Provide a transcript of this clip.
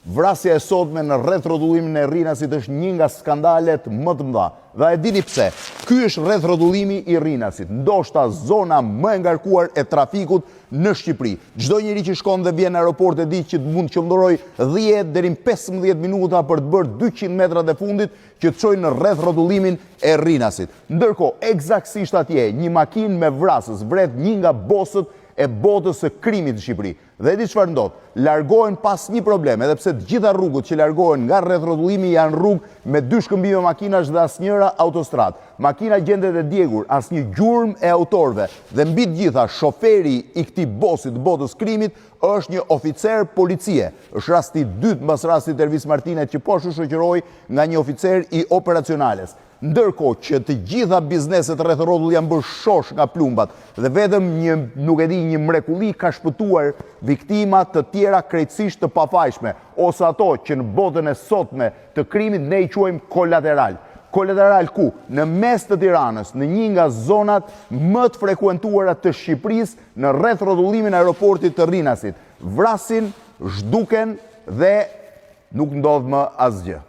Vrasja e sotme në rrethrrotullimin e Rinasit është një nga skandalet më të mëdha. Dhe a e dini pse? Ky është rrethrrotullimi i Rinasit, ndoshta zona më e ngarkuar e trafikut në Shqipëri. Çdo njeri që shkon dhe vjen në aeroport e di që mund të qëndrojë 10 deri në 15 minuta për të bërë 200 metrat e fundit që të çojnë në rrethrrotullimin e Rinasit. Ndërkohë, ekzaktësisht atje, një makinë me vrasës vret një nga bosët e botës së krimit në Shqipëri. Dhe e di çfarë ndodh? Largohen pa asnjë problem, edhe pse të gjitha rrugët që largohen nga rrethrrotullimi janë rrugë me dy shkëmbime makinash dhe asnjëra autostradë. Makina gjendet e djegur, asnjë gjurmë e autorëve dhe mbi të gjitha shoferi i këtij bosi të botës krimit është një oficer policie. Është rasti i dytë mbas rastit të Ervis Martinajt që po ashtu shoqërohej nga një oficer i operacionales. Ndërkohë që të gjitha bizneset rreth rrotull janë bërë shosh nga plumbat dhe vetëm një, nuk e di, një mrekulli ka shpëtuar viktima të tjera krejtësisht të pafajshme, ose ato që në botën e sotme të krimit ne i quajmë kolateral. Kolateral ku? Në mes të Tiranës, në një nga zonat më të frekuentuara të Shqipërisë, në rrethrrotullimin e aeroportit të Rinasit. Vrasin, zhduken dhe nuk ndodh më asgjë.